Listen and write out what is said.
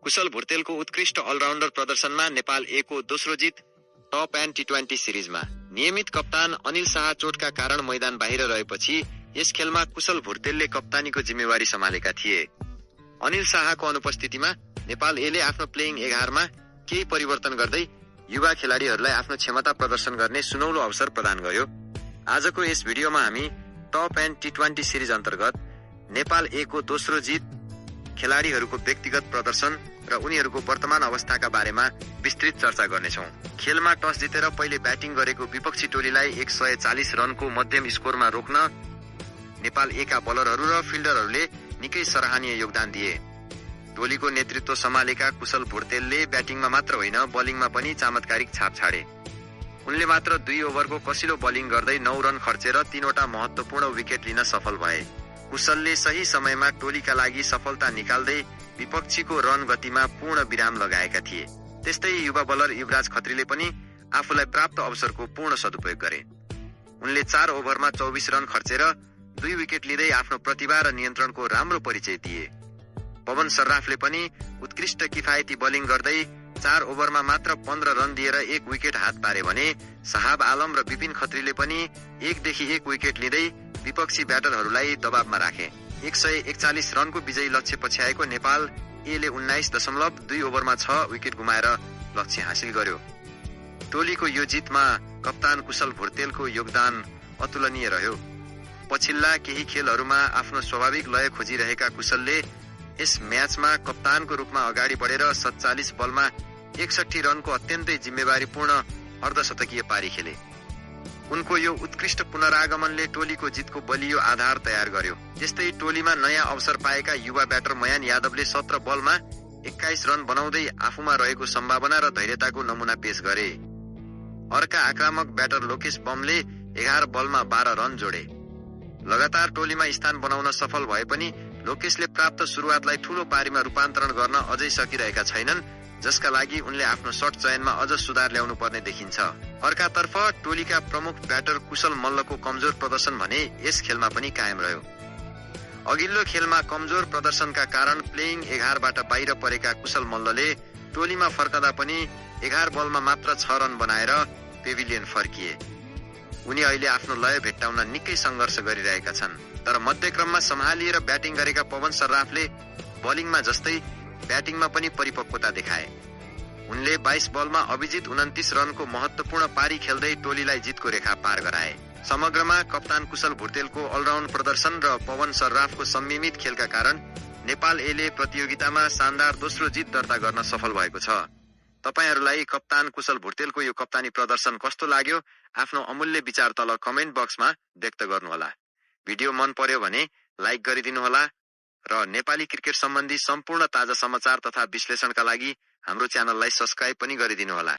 कुशल भुर्तेलको उत्कृष्ट अलराउन्डर प्रदर्शनमा नेपाल ए को दोस्रो जित टप एन्ड टी20 सिरिजमा। नियमित कप्तान अनिल शाह चोटका कारण मैदान बाहिर रहेपछि यस खेलमा कुशल भुर्तेलले कप्तानीको जिम्मेवारी सम्हालेका थिए। अनिल शाहको अनुपस्थितिमा नेपाल एले आफ्नो प्लेइङ 11मा केही परिवर्तन गर्दै युवा खेलाडीहरूलाई आफ्नो क्षमता प्रदर्शन गर्ने सुनौलो अवसर प्रदान गर्यो। आजको यस भिडियोमा हामी टप एन्ड टी20 सिरिज अन्तर्गत नेपाल ए को दोस्रो जित, खेलाडीहरूको व्यक्तिगत प्रदर्शन र उनीहरूको वर्तमान अवस्थाका बारेमा विस्तृत चर्चा गर्नेछौँ। खेलमा टस जितेर पहिले ब्याटिङ गरेको विपक्षी टोलीलाई 140 रनको मध्यम स्कोरमा रोक्न नेपाल ए का बलरहरू र फिल्डरहरूले निकै सराहनीय योगदान दिए। टोलीको नेतृत्व सम्हालेका कुशल भुर्तेलले ब्याटिङमा मात्र होइन बलिङमा पनि चमत्कारिक छाप छाडे। उनले मात्र 2 ओभरको कसिलो बलिङ गर्दै 9 रन खर्चेर 3वटा महत्त्वपूर्ण विकेट लिन सफल भए। कुशलले सही समयमा टोलीका लागि सफलता निकाल्दै विपक्षीको रन गतिमा पूर्ण विराम लगाएका थिए। त्यस्तै युवा बलर युवराज खत्रीले पनि आफूलाई प्राप्त अवसरको पूर्ण सदुपयोग गरे। उनले 4 ओभरमा 24 रन खर्चेर 2 विकेट लिँदै आफ्नो प्रतिभा र नियन्त्रणको राम्रो परिचय दिए। पवन सर्राफले पनि उत्कृष्ट किफायती बलिङ गर्दै 4 ओभरमा मात्र 15 रन दिएर 1 विकेट हात पारे भने साहब आलम र विपिन खत्रीले पनि 1 विकेट लिँदै विपक्षी ब्याटरहरूलाई दबावमा राखे। 141 रनको विजयी लक्ष्य पछ्याएको नेपाल एले 19.2 ओभरमा 6 विकेट गुमाएर लक्ष्य हासिल गर्यो। टोलीको यो जितमा कप्तान कुशल भुर्तेलको योगदान अतुलनीय रह्यो। पछिल्ला केही खेलहरूमा आफ्नो स्वाभाविक लय खोजिरहेका कुशलले यस म्याचमा कप्तानको रूपमा अगाडि बढेर 47 बलमा 61 रनको अत्यन्तै जिम्मेवारीपूर्ण अर्धशतकीय पारी खेले। उनको यो उत्कृष्ट पुनरागमनले टोलीको जितको बलियो आधार तयार गर्यो। त्यस्तै टोलीमा नयाँ अवसर पाएका युवा ब्याटर मयान यादवले 17 बलमा 21 रन बनाउँदै आफूमा रहेको सम्भावना र धैर्यताको नमुना पेश गरे। अर्का आक्रामक ब्याटर लोकेश बमले 11 बलमा 12 रन जोडे। लगातार टोलीमा स्थान बनाउन सफल भए पनि लोकेशले प्राप्त सुरुवातलाई ठूलो पारीमा रूपान्तरण गर्न अझै सकिरहेका छैनन्, जसका लागि उनले आफ्नो शट चयनमा अझ सुधार ल्याउनु पर्ने देखिन्छ। अर्कातर्फ टोलीका प्रमुख ब्याटर कुशल मल्लको कमजोर प्रदर्शन भने यस खेलमा पनि कायम रह्यो। अघिल्लो खेलमा कमजोर प्रदर्शनका कारण प्लेइङ 11बाट बाहिर परेका कुशल मल्लले टोलीमा फर्कदा पनि 11 बलमा मात्र 6 रन बनाएर पेभिलियन फर्किए। उनी अहिले आफ्नो लय भेट्टाउन निकै सङ्घर्ष गरिरहेका छन्। तर मध्यक्रममा सम्हालिएर ब्याटिङ गरेका पवन सर्राफले बलिङमा जस्तै ब्याटिङमा पनि परिपक्वता देखाए। उनले 22 बलमा अभिजित 29 रनको महत्त्वपूर्ण पारी खेल्दै टोलीलाई जितको रेखा पार गराए। समग्रमा कप्तान कुशल भुर्तेलको अलराउन्ड प्रदर्शन र पवन सर्राफको संयमित खेलका कारण नेपाल एले प्रतियोगितामा शानदार दोस्रो जित दर्ता गर्न सफल भएको छ। तपाईहरूलाई कप्तान कुशल भुर्तेलको यो कप्तानी प्रदर्शन कस्तो लाग्यो? आफ्नो अमूल्य विचार तल कमेन्ट बक्समा व्यक्त गर्नुहोला। भिडियो मन पर्यो भने लाइक गरिदिनुहोला र नेपाली क्रिकेट सम्बन्धी सम्पूर्ण ताजा समाचार तथा विश्लेषणका लागि हाम्रो च्यानललाई सब्स्क्राइब पनि गरिदिनुहोला।